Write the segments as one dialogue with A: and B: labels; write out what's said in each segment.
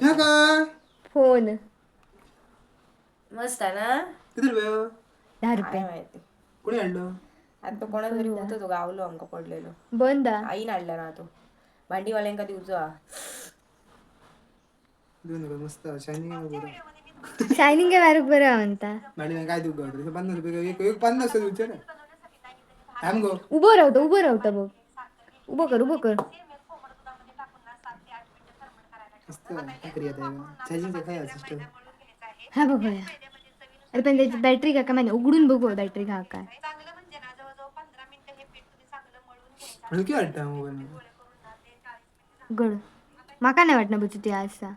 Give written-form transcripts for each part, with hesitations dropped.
A: हा का
B: फोन.
C: मस्त आहे ना?
A: किती रुपये?
B: 10 रुपये.
C: काय माहिती.
A: कोणी आणलं?
C: आता तो कोणा तरी होतो, तो गावलो आमका पडलेलो.
B: बंद हा.
C: आईन आणला ना तो, भांडीवाल्यांका दिवचो हा.
A: देऊ नका, मस्त शायनिंग बरं.
B: शायनिंग काय बारीक बरं म्हणता.
A: भांडी काय देऊ गावडे? 50 रुपये एक एक, 50 दिवचे ना, थांब गो.
B: उभं राहतं, उभं राहतं बघ. उभं कर, उभं कर.
A: मस्त काय चार्जिंग काय सिस्टम?
B: हा बघूया. अरे पण त्याची बॅटरी का काय माहिती, उघडून बघू बॅटरी का काय.
A: हलकी वाटतं मोबाईल.
B: उघड, माका नाही वाटणार बचू ती असा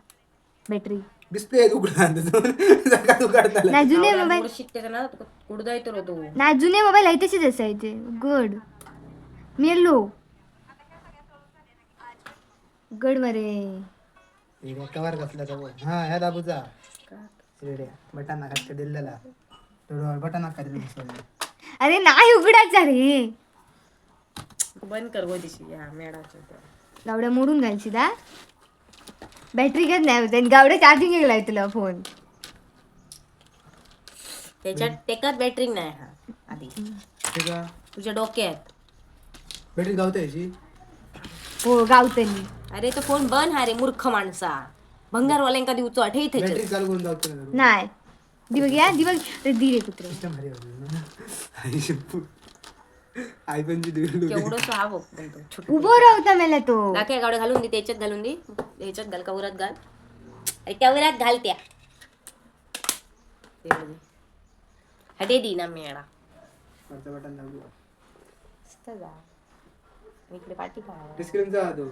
B: बॅटरी.
A: डिस्प्ले उघडा, जागा उघडता.
B: नाही, जुने मोबाईल.
C: शिकते ना, कुडदा येतो रे तो.
B: नाही, जुने मोबाईल आहे तसेच असायचे. उघड मेलो, उघड मरे.
A: कवर घातला का बघ. हा, ह्या दाबूचा रेड्या बटन नाका दिलेला, थोडं बटन नाका दिलं.
B: अरे नाही उघडायचा रे.
C: बंद कर गो तिची हा मेडाच्या.
B: गावड्या मोडून घालची दा बॅटरी घेत नाही आणि गावड्या चार्जिंग गेलाय तुला फोन.
C: त्याच्यात टेकात बॅटरी नाही हा आधी.
A: ठीक आहे.
C: तुझ्या डोक्यात.
A: बॅटरी गावते याची.
B: हो, गावतली.
C: अरे तो फोन बंद हा रे मूर्ख माणसा, भंगारवाल्यांका दिवचो आठे त्याच्यात.
A: बॅटरी चालू करून गावते ना.
B: नाही, दी बघ या, दी बघ. अरे दी रे कुत्रे.
A: सिस्टम भारी होती. आई शप्पू, आयफोनची दिली.
C: केवढं हा बघ म्हणतो छोटं.
B: उभं राहता मेला तो.
C: दाखव गावड्या, घालून दे त्याच्यात, घालून दे ह्याच्यात घाल, कवरात घाल. अरे कवरात घाल त्या. ते बघ. हटे दी ना मेळा.
A: वरचं बटन दाबू.
C: मस्त जा. इकडे पाठी काय?
A: स्क्रीनचा तो.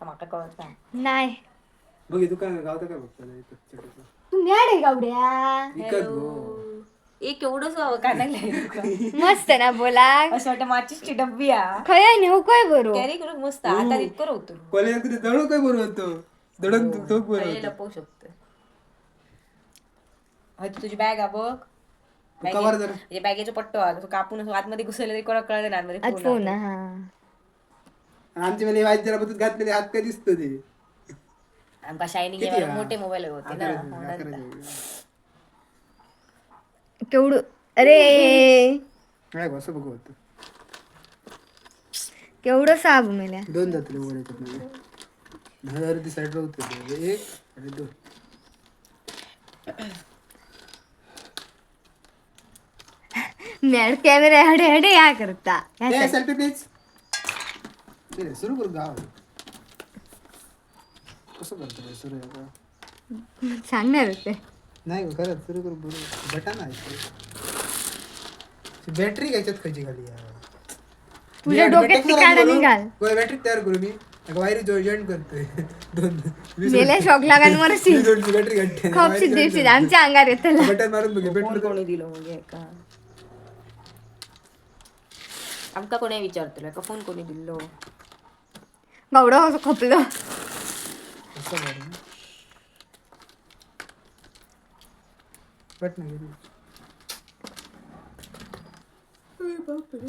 C: माका कळत नाही.
B: नाही.
A: बघ हे दुकान गावतं काय बघतो?
B: तू म्याड आहे गावड्या.
A: विकत गो.
C: एक एवढंच काय?
B: मस्त ना बोला.
C: असं वाटतं माचीसची डब्बी आ.
B: खय नेऊ काय बरो?
C: कॅरी करू मस्त, हातात इतकं होतो.
A: कॉलेजात कुठे दळू काय बरोबर होतो, दडून तो बरोबर
C: पहिले
A: होतो.
C: लपवू शकतो. हय, तुझी बॅग आ बघ.
A: कवर जरा.
C: म्हणजे बॅगेचा पट्टो आ, तो कापून असं आतमध्ये घुसवलं तरी कोणाला कळलं नाही आतमध्ये
B: आज
C: phone
B: phone
C: आहे.
B: हा.
A: आणि आमची मला वाईट जरा बघत घातलेले हात काय दिसतो ते.
C: आमका शायनिंग
A: किती हा?
C: मोठे मोबाईल होते ना.
A: 11.
B: केवढं अरे.
A: काय गं, असं बघू होतं.
B: केवढं साब मेल्या.
A: दोन जातले वर येतात म्हणजे 10,000 रुपये साईड होते, एक आणि दोन.
B: म्याड कॅमेरा हडे हडे या करता.
A: ए सेल्फी प्लीज. सुरू करू गाव. कसं करतो रे सुरू आता?
B: सांगणार होते.
A: नाही गं, खरंच सुरू करू बरोबर बटन आहे. बॅटरी घ्यायच्यात खायची खाली.
B: तुझ्या डोक्यात ती काढ आणि घाल.
A: बॅटरी तयार करू मी, वायरी जॉईन करतोय दोन वीस.
B: मेल्या शॉक लागान मरशील.
A: वीस बॅटरी घालते.
B: खपशील दिवशी आमच्या अंगार येतला.
A: बटन मारून बघ
C: फोन
A: बॅटरी.
C: कोणी दिलो म्हणजे का आमका कोणी विचारतलो का फोन कोणी दिलो?
B: गावडं असं खपलं.
A: असं बरं बट नाही,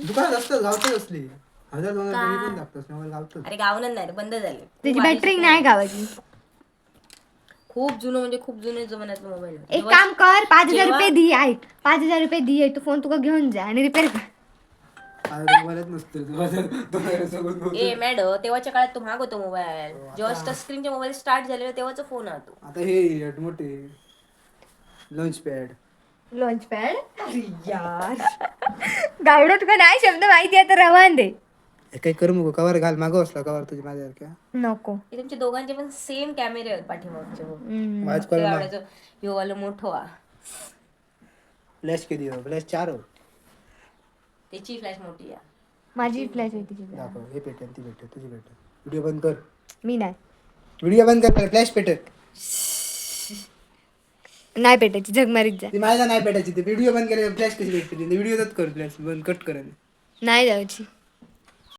A: दुकानात असतं, गावतच असली 1000 2000 पण दाखतोस मोबाईल गावतोच.
C: अरे गावनच नाही रे, बंद झाले.
B: त्याची बॅटरी नाही गावाची.
C: खूप जुनं म्हणजे खूप जुने जमान्यातलं मोबाईल.
B: एक काम कर, 5000 रुपये दी. ऐक, 5000 रुपये दी, तो फोन तुका घेऊन जा आणि रिपेअर कर.
A: मोबाईलच नसतो 2000 2000 सोबत.
C: ए मॅडम, तेव्हाच्या काळात तो महाग होतो मोबाईल. जेव्हा टच स्क्रीनचे मोबाईल स्टार्ट झालेले तेव्हाचा फोन हा तो.
A: आता हे मोठे लॉन्च पॅड.
B: लॉन्च पॅड
C: यार.
B: गावडं तुका नाही शब्द माहिती आहे तर रवान दे.
A: काही करू नको, कवर घाल, मागं असला कवर तुझ्या माझ्यासारख्या.
B: नको.
C: हे तुमचे दोघांचे पण सेम कॅमेरे आहेत पाठीमागचे बघ.
B: हम्म.
A: माझ
C: ते आवडायचं ह्यो वालं मोठं आ.
A: फ्लॅश किती हो? फ्लॅश चार हो.
C: त्याची फ्लॅश मोठी आहे.
B: माझी फ्लॅश होती तिची.
A: दाखव हे पेटेल, ती पेटेल, तुझी पेटेल. व्हिडिओ बंद कर.
B: मी नाही.
A: व्हिडिओ बंद कर, फ्लॅश पेटेल.
B: नाही पेटायची, झगमारीत जा.
A: ती माझ्या नाही पेटायची, ते व्हिडिओ बंद केले फ्लॅश कशी भेटते? व्हिडिओच कर, फ्लॅश बंद कट कर.
B: नाही जायची.